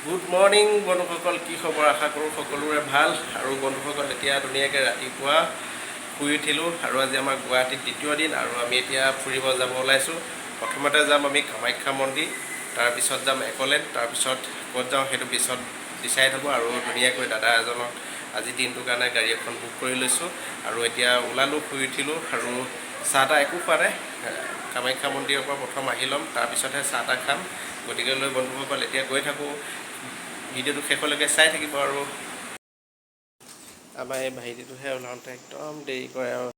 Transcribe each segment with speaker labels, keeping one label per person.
Speaker 1: Good morning বন্ধুসকল, কি খবৰ? আশা কৰোঁ সকলোৰে ভাল। আৰু বন্ধুসকল, এতিয়া ধুনীয়াকৈ ৰাতিপুৱা শুই উঠিলোঁ আৰু আজি আমাৰ গুৱাহাটীত দ্বিতীয় দিন আৰু আমি এতিয়া ফুৰিব যাব ওলাইছোঁ। প্ৰথমতে যাম আমি কামাখ্যা মন্দিৰ, তাৰপিছত যাম একলেণ্ড, তাৰপিছত ক'ত যাওঁ সেইটো পিছত ডিচাইড হ'ব। আৰু ধুনীয়াকৈ দাদা এজনক আজি দিনটোৰ কাৰণে গাড়ী এখন বুক কৰি লৈছোঁ আৰু এতিয়া ওলালোঁ, শুই উঠিলোঁ আৰু চাহ তাহ একো খোৱা নাই। কামাখ্যা মন্দিৰৰ পৰা প্ৰথম আহি ল'ম, তাৰপিছতহে চাহ তাহ খাম। গতিকে লৈ বন্ধুসকল, এতিয়া গৈ থাকোঁ, ভিডিঅ'টো শেষলৈকে চাই থাকিব। আৰু আমাৰ এই ভাইটিটোহে ওলাওঁতে একদম দেৰি কৰে। আৰু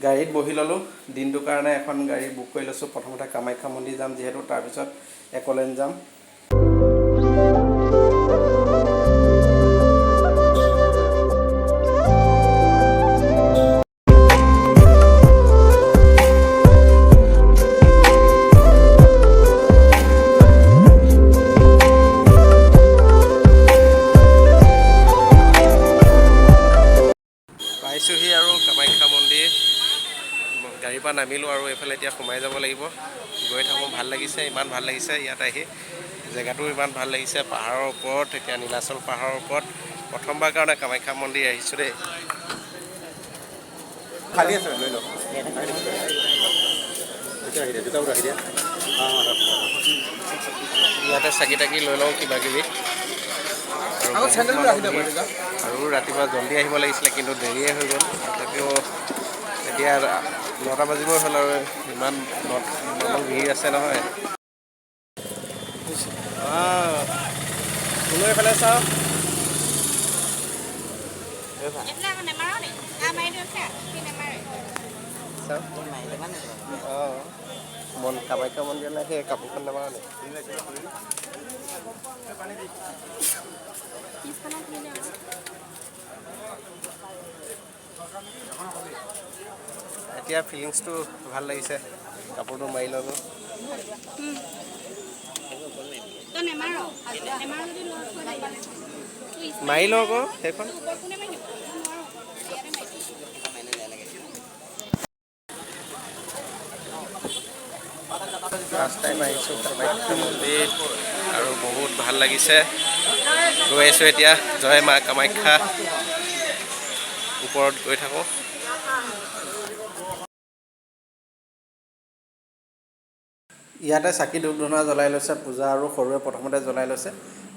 Speaker 1: গাড়ীত বহি ল'লোঁ, দিনটোৰ কাৰণে এখন গাড়ী বুক কৰি লৈছোঁ। প্ৰথমতে কামাখ্যা মন্দিৰ যাম যিহেতু, তাৰপিছত একলেণ্ড যাম। পাইছোঁহি আৰু কামাখ্যা মন্দিৰ। গাড়ীৰ পৰা নামিলোঁ আৰু এইফালে এতিয়া সোমাই যাব লাগিব। গৈ থাকোঁ, ভাল লাগিছে, ইমান ভাল লাগিছে ইয়াত আহি। জেগাটো ইমান ভাল লাগিছে, পাহাৰৰ ওপৰত, এতিয়া নীলাচল পাহাৰৰ ওপৰত প্ৰথমবাৰ কাৰণে কামাখ্যা মন্দিৰ আহিছোঁ দেই।
Speaker 2: খালী আছে, লৈ লওক। এতিয়া ৰাখি দিয়া, জোতাবোৰ ৰাখি দিয়া।
Speaker 1: ইয়াতে চাকি তাকি লৈ লওঁ কিবা কিবি। আৰু
Speaker 2: আকৌ চেণ্ডেলবোৰ ৰাখি দিয়া বাৰু।
Speaker 1: আৰু ৰাতিপুৱা জল্দি আহিব লাগিছিলে, কিন্তু দেৰিয়ে হৈ গ'ল। তথাপিও এতিয়া 9টা বাজিবই হ'ল আৰু ইমান মানুহ ভিৰ আছে নহয়। কোনো এইফালে চাওঁ।
Speaker 3: এইফালে আকৌ নেমাৰ নি? মাৰি দিয়ক, সি নেমাৰে।
Speaker 1: চাওঁ, অঁ, মন কামাখ্যা মন্দিৰলৈ সেই কাপোৰখন নামাৰ নে?
Speaker 3: পিছফালে ধুই লওঁ।
Speaker 1: এতিয়া ফিলিংছটো ভাল লাগিছে, কাপোৰটো মাৰি ল'লোঁ।
Speaker 3: তই নেমাৰ, নেমাৰ যদি লৈ থৈ দে।
Speaker 1: মাৰি লওঁ আকৌ সেইখন।
Speaker 3: ওপৰত কোনে মাৰি দিব? মই নোৱাৰোঁ, ইয়াতে মাৰি দিম।
Speaker 1: ফাৰ্ষ্ট টাইম আহিছোঁ কামাখ্যা মন্দিৰ আৰু বহুত ভাল লাগিছে। গৈ আছোঁ এতিয়া, জয় মা কামাখ্যা। ওপৰত গৈ থাকোঁ। ইয়াতে চাকি ধূপ ধূনা জ্বলাই লৈছে পূজা আৰু সৰুৱে। প্ৰথমতে জ্বলাই লৈছে,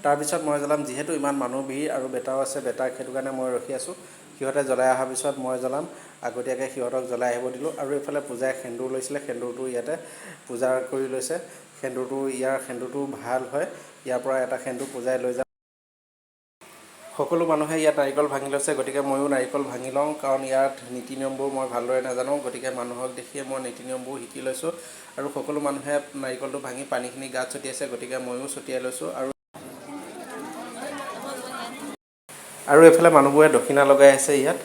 Speaker 1: তাৰপিছত মই জ্বলাম। যিহেতু ইমান মানুহ ভিৰ আৰু বেটাও আছে বেটাক, সেইটো কাৰণে মই ৰখি আছোঁ। সিহঁতে জ্বলাই অহাৰ পিছত মই জ্বলাম। আগতীয়াকৈ সিহঁতক জ্বলাই আহিব দিলোঁ। আৰু এইফালে পূজাই সেন্দুৰ লৈছিলে, সেন্দুৰটো ইয়াতে পূজা কৰি লৈছে। সেন্দুৰটো, ইয়াৰ সেন্দুৰটো ভাল হয়। ইয়াৰ পৰা এটা সেন্দুৰ পূজাই লৈ যাম। সকলো মানুহে ইয়াত নাৰিকল ভাঙি লৈছে, গতিকে ময়ো নাৰিকল ভাঙি লওঁ, কাৰণ ইয়াত নীতি নিয়মবোৰ মই ভালদৰে নাজানো। গতিকে মানুহক দেখিয়ে মই নীতি নিয়মবোৰ শিকি লৈছোঁ। আৰু সকলো মানুহে নাৰিকলটো ভাঙি পানীখিনি গাত ছটিয়াইছে, গতিকে ময়ো ছটিয়াই লৈছোঁ। আৰু আৰু এইফালে মানুহবোৰে দক্ষিণা লগাই আছে ইয়াত।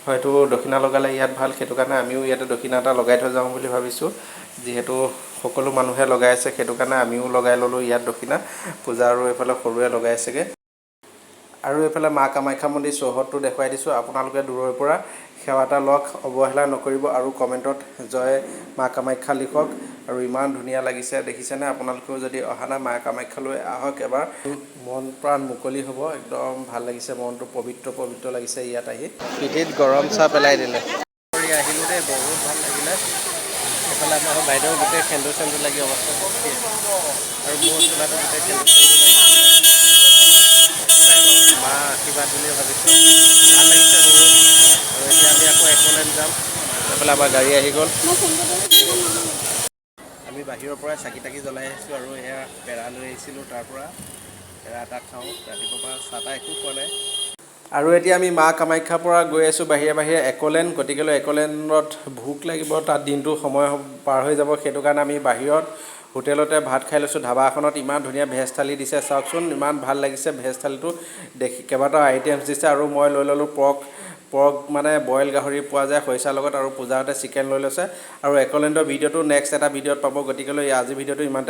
Speaker 1: হয়তো দক্ষিণা লগালে ইয়াত ভাল, সেইটো কাৰণে আমিও ইয়াতে দক্ষিণা এটা লগাই থৈ যাওঁ বুলি ভাবিছোঁ। যিহেতু সকলো মানুহে লগাই আছে, সেইটো কাৰণে আমিও লগাই ল'লোঁ ইয়াত দক্ষিণা। পূজা আৰু এইফালে সৰুৱে লগাইছেগৈ। আৰু এইফালে মা কামাখ্যা মন্দিৰ চৌহদটো দেখুৱাই দিছোঁ। আপোনালোকে দূৰৰ পৰা সেৱা এটা লওক, অৱহেলা নকৰিব আৰু কমেণ্টত জয় মা কামাখ্যা লিখক। আৰু ইমান ধুনীয়া লাগিছে, দেখিছেনে? আপোনালোকেও যদি অহা নাই মা কামাখ্যালৈ, আহক এবাৰ, মন প্ৰাণ মুকলি হ'ব। একদম ভাল লাগিছে, মনটো পবিত্ৰ পবিত্ৰ লাগিছে ইয়াত আহি। পিঠিত গৰম চাহ পেলাই দিলে। কৰি আহিলোঁ দেই, বহুত ভাল লাগিলে। এইফালে আমাৰ বাইদেউ গোটেই সেন্দুৰ চেন্দুৰ লাগি অৱস্থা, আৰু মোৰ চোলাটো গোটেই সেন্দুৰ চেন্দুৰ লাগি। মা আশীৰ্বাদ বুলি ভাবিছোঁ, ভাল লাগিছে বহুত। আৰু এতিয়া আমি আকৌ একলেণ্ড যাম। এইফালে আমাৰ গাড়ী আহি গ'ল।
Speaker 3: মই ফোনটো দিওঁ।
Speaker 1: আমি বাহিৰৰ পৰাই চাকি তাকি জ্বলাই আহিছোঁ আৰু এয়া পেৰা লৈ আহিছিলোঁ, তাৰ পৰা পেৰা এটা খাওঁ। ৰাতিপুৱাৰ পৰা চাহ তাহ একো খোৱা নাই। আৰু এতিয়া আমি মা কামাখ্যাৰ পৰা গৈ আছোঁ বাহিৰে বাহিৰে একলেণ্ড। গতিকেলৈ একলেণ্ডত ভোক লাগিব, তাত দিনটো সময় পাৰ হৈ যাব। সেইটো কাৰণে আমি বাহিৰত হোটেলতে ভাত খাই লৈছোঁ, ধাবা এখনত। ইমান ধুনীয়া ভেজ থালি দিছে, চাওকচোন, ইমান ভাল লাগিছে ভেজ থালিটো দেখি। কেইবাটাও আইটেমছ দিছে আৰু মই লৈ ল'লোঁ পৰ্ক। পৰ্ক মানে বইল গাহৰি পোৱা যায় খৰিচাৰ লগত। আৰু পূজাহঁতে চিকেন লৈ লৈছে। আৰু একলেণ্ডৰ ভিডিঅ'টো নেক্সট এটা ভিডিঅ'ত পাব। গতিকেলৈ আজি ভিডিঅ'টো ইমানতে।